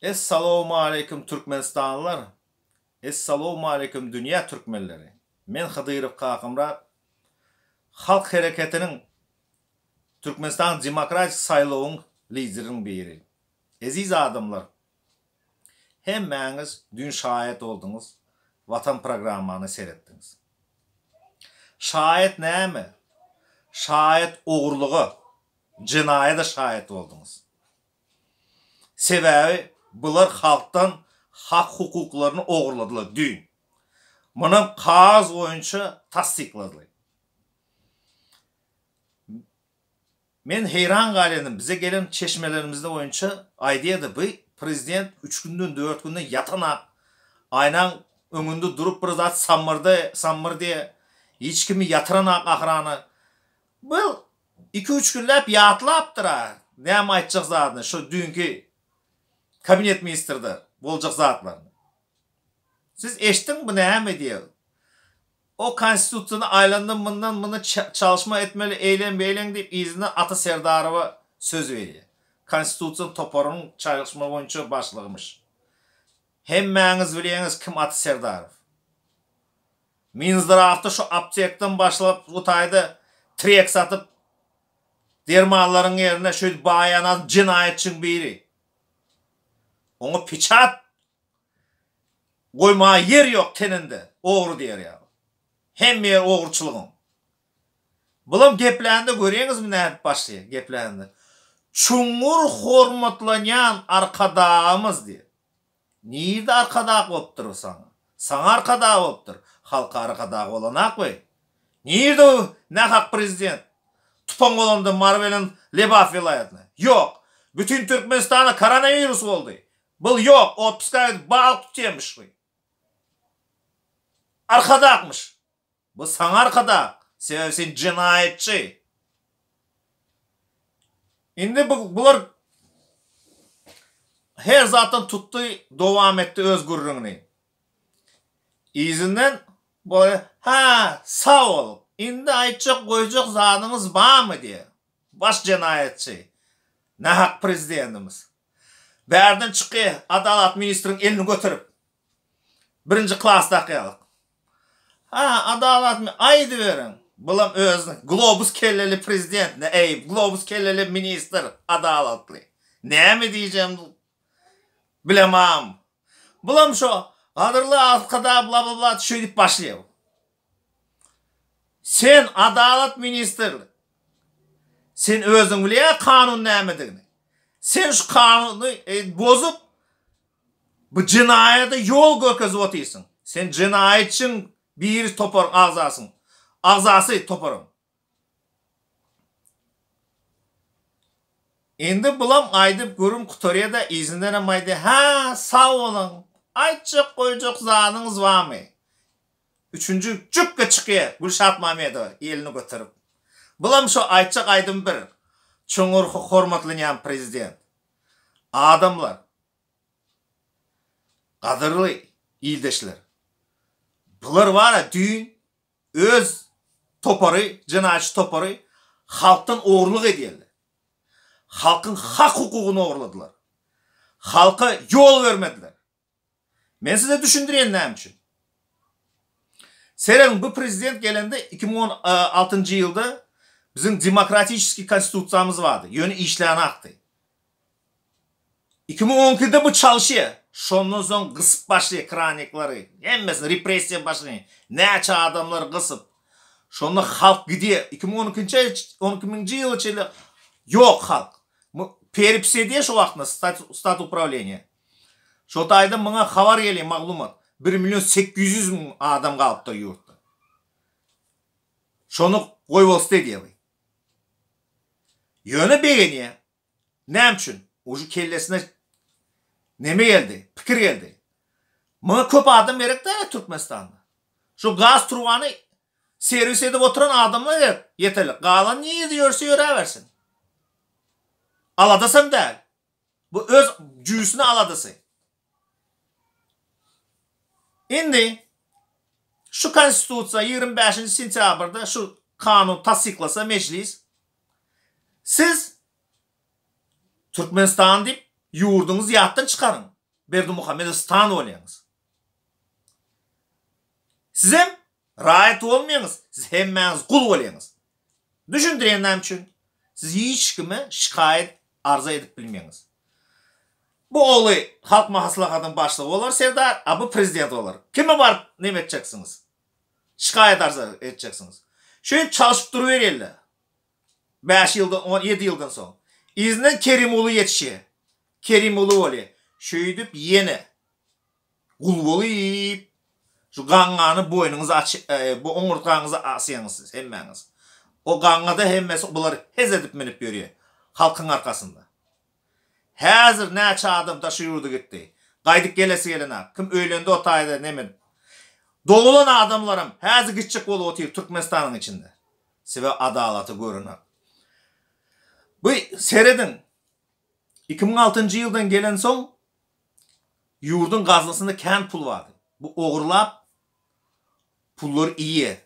Essalowmaleýkim Türkmenistanlylar! Essalowmaleýkim dünýä türkmenleri! Men Hydyrow Kakamyrat Halk hereketiniň Türkmenistanyň demokratik saýlawyň lideriniň biri. Eziz adamlar! Hemmäňiz düýn şaýat bolduňyz, Watan programmany seretdiňiz. Şaýat näme? Şaýat ogurlyga, jenaýada şaýat bolduňyz. Sebäbi bular halkdan hak-hukuklaryny ogurladylar düýn. Munam kagyz boýunça tassykladyly. Men heýran galýandym, bize gelen çeşmelerimizde boýunça aýdýardy, bu prezident üç günden, dört günden ýatanak, aýnaň öňünde durup bir zat sammyrdy, sammyrdy, hiç kimi ýatyranak ahrana. Bu iki-üç günläp ýatlapdyr-a, näme aýtjak zadyny, şo düýnki kabinet ministrde boljak zatlaryny. Siz eşdiň bu näme diýýär. O konstitusiýany aýlandym mundan muny çalyşma etmeli eýlen beýlen diýip yzyndan Ata Serdarowa söz berýär. Konstitusion toparyň çalyşma boýunça başlygymyş. Hemmäňiz bilýäňiz kim Ata Serdarow. Minzdrawda şu aptekden başlap bu taýda trek satyp dermanlaryň ýerine şöýdüp baýan jenaýatçyň biri. Oňa peçat Goýmaga ýer ýok teninde, ogry diýer ýaly. Hemme ýer ogruçylygyň. Bulam geplände görýäňizmi nädip başlaýar geplände. Çuňňur hormatlanýan Arkadagymyz diýip. Nirde Arkadag bolupdyr bu saňa? Saňa Arkadag bolupdyr. Halka Arkadag bolanak we. Nirde bu nähak prezident? Tupan bolanda Mary bilen Lebap welaýatyna. Ýok. Bütin Türkmenistana koronawirus boldy. Bul ýok, otpuska gidip balyk tutýamyş bu. Arkadagmyş. Bu saňa arkadag, sebäbi sen jenaýatçy. Indi bu bular her zatdan tutdy, dowam etdi öz gürrüňini. Yzyndan bu ha, sag bol. Indi aýtjak goýjak zadyňyz barmy diýýär. Baş jenaýatçy. Nähak prezidentimiz. Bärden çyky adalat ministriň elini göterip. Birinji klasdaky ýaly. Ha, adalat mi aýdyberiň. Bulam özüni globus kelleli prezident, ne eý, globus kelleli ministr adalatly. Näme diýjegimi bilemam. Bulam şo gadyrly arkadag bla bla bla şeýdip başlaýar. Sen adalat ministr sen özüň bilýä kanun nämedigini. Sen şu kanuny e, bozup bu jenaýada ýol görkezip otyrsyň. Sen jenaýatçyň biri toparyň agzasyň. Agzasy toparyň. Indi bulam aýdyp gürrüň gutarýada yzyndanam aýdýa hä sag boluň aýtjak goýjak zadyňyz barmy? Üçünji jüpge çykýa Gülşat Mamedowa elini göterip. Bulam şo aýtjak aýdym bir çuňňur hormatlanýan prezident. Adamlar gadyrly ildeşler bular bara düýn Öz topary, jenaýatçy topary halkdan ogurlyk edýärler. Halkyň hak-hukugyny ogurladylar. Halka ýol bermediler. Men size düşündirýän näme üçin. Serediň bu prezident gelende 2016-njy ýylda biziň demokratiçeskiý konstitusiýamyz bardy, ýöne işlänakdy. 2012-de bu çalyşýar. Şondan soň gysyp başlaýar kraniklary. Hemmesini repressiýa başlanýar. Näçe adamlary gysyp. Şonda halk gidýär. 2012-nji 12-nji ýyla çenli ýok halk. Peripis edýär şo wagtynda stat uprawleniýe. Şo taýda muňa habar gelýär maglumat. 1 million 800 müň adam galypdyr ýurtda. Şony goýbolsuz edýär. Ýöne begenýär. Näme üçin? Uje kellesine neme geldi, pikir geldi. Muňa köp adam gerek däl Türkmenistanda. Şu gaz turbany serwis edip oturan adamlar gerek, ýeterlik. Galan nirede ýörse ýöräbersin. Aladasam däl. Bu öz jüýsüne aladasy. Indi şu konstitusiýa 25-nji sentýabrda şu kanun tassyklasa mejlis siz Türkmenistan diýip. ýurduňyzy ýatdan çykaryň. Berdimuhamedow stan bolýaňyz. Sizem raýat bolmaýaňyz, siz hemmäňiz gul bolýaňyz. Düşündirýän näme üçin? Siz hiç kime şikaýat arza edip bilmeýäňiz. Bu ogly Halk Maslahatynyň başlygy bolar Serdar, a bu prezident bolar. Kime baryp neme etjeksiňiz? Şikaýat arza etjeksiňiz. Şeýdip çalşyp duruberýärler. Bäş ýyldan, 17 ýyldan soň. Yzyndan Kerimguly ýetişýär. Kerimguly bolýar. Şeýdip ýene gul bolup, şu gaňňany boýnuňyza aç, bu oňurtgaňyza asýaňyz siz hemmäňiz. O gaňňada hemmesi bular hez edip münüp ýörýär. Halkyň arkasynda. Häzir näçe adam daşary ýurda gitdi. Gaýdyp gelesi gelenok. Kim öýlendi o taýda neme. Dogulan adamlaram häzir gitjek bolup otyr Türkmenistanyň içinde. Sebäbi adalaty görenok. Bu serediň 2006-njy ýyldan gelensoň ýurduň gaznasynda kän pul bardy. Bu ogurlap pullary iýýär.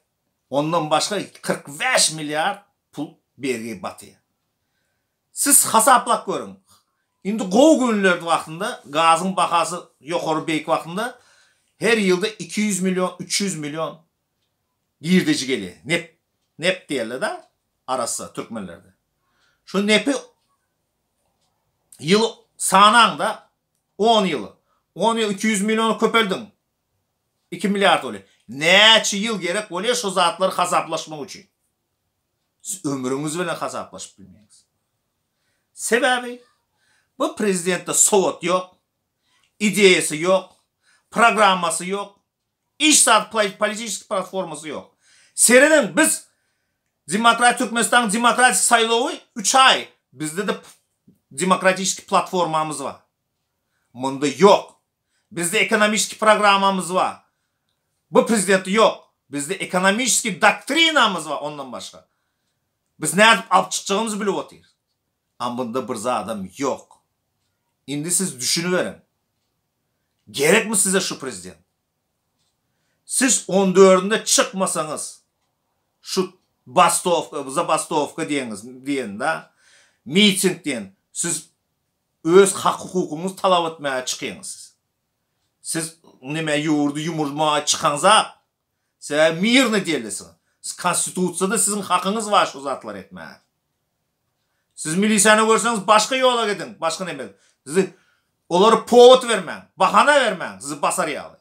Ondan başga 45 milliard pul bergi batýar. Siz hasaplap görüň. Indi gowy günlerde wagtynda gazyň bahasy ýokary beýik wagtynda her ýylda 200 million, 300 million girdeji gelýär. Nep, nep diýerler-de arassa türkmenlerde. Şu nepi ýyl sanaňda 10 ýyl, 10 ýyl 200 milliony köpeldiň. 2 milliard bolýar. Näçe ýyl gerek bolýar şu zatlary hasaplaşmak üçin? Siz ömrüňiz bilen hasaplaşyp bilmeýäňiz. Sebäbi bu prezidentde sowat ýok, ideýasy ýok, programmasy ýok, hiç zat politiçeskiý platformasy ýok. Serediň biz demokrat Türkmenistanyň demokratik saýlawy 3 aý bizde-de demokratiçeskiý platformamyz bar. Munda ýok. Bizde ekonomiçeskiý programmamyz bar. Bu prezidentde ýok. Bizde ekonomiçeskiý doktrinamyz bar ondan başga. Biz nädip alyp çykjagymyzy bilip otyrys. A munda bir zadam ýok. Indi siz düşüniberiň. Gerekmi size şu prezident? Siz on dördünde çykmasaňyz şu bastowka, zabastowka diýeňiz diýende, miting diýen, siz Öz hak-hukukyňyzy talap etmäge çykyňyz siz. Siz neme ýurdy ýumurmaga çykaňzak, sebäbi mirny diýelisiňiz. Siz konstitusiýada siziň hakyňyz bar şu zatlary etmäge. Siz milisiýany görseňiz başga ýola gidiň, başga neme. Sizi olara powod bermäň, bahana bermäň sizi basar ýaly.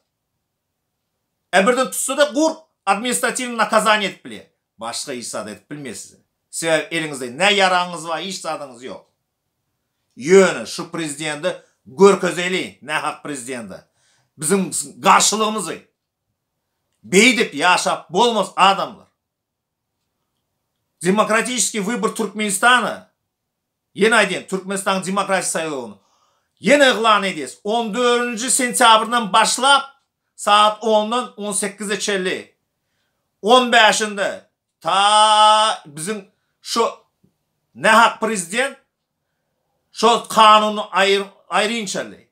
E birden tutsa-da gur administratiwnyý nakazaniýe edip bilýär. Başga hiç zat edip bilmeýär size. Sebäbi eliňizde ne ýaragyňyz bar, hiç zadyňyz ýok. Ýöne şu prezidende görkezeli nähak prezidende biziň garşylygymyzy. Beýdip ýaşap bolmaz adamlar. Demokratiçeskiý wybor Türkmenistana ýene aýdýan Türkmenistanyň demokratik saýlawyny ýene yglan edýäs on dördünji sentýabrdan başlap sagat ondan on sekize çenli on bäşinde Ta biziň şu nähak prezident şo kanuny aýrynçaly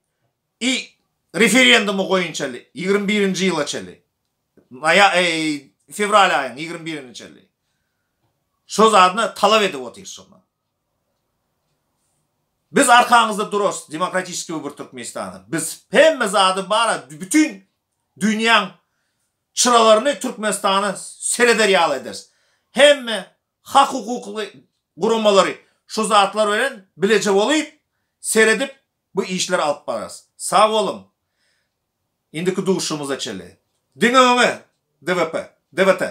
i referendumy goýunçaly 21-nji ýyla çenli naýa fewral aýyň 21-ine çenli şo zadyny talap edip otyr şondan. Biz arkaňyzda durarys demokratiçeskiý wybor Türkmenistana. Biz hemme zady bara bütin dünýäň çyralaryny Türkmenistana sereder ýaly ederis. Hemme hak-hukukly guramalary şu zatlar bilen bileje bolyp, seredip bu işleri alyp bararys. Sag boluň. Indiki duşuşygymyza çenli. Diňe öňe! DWP. DWT.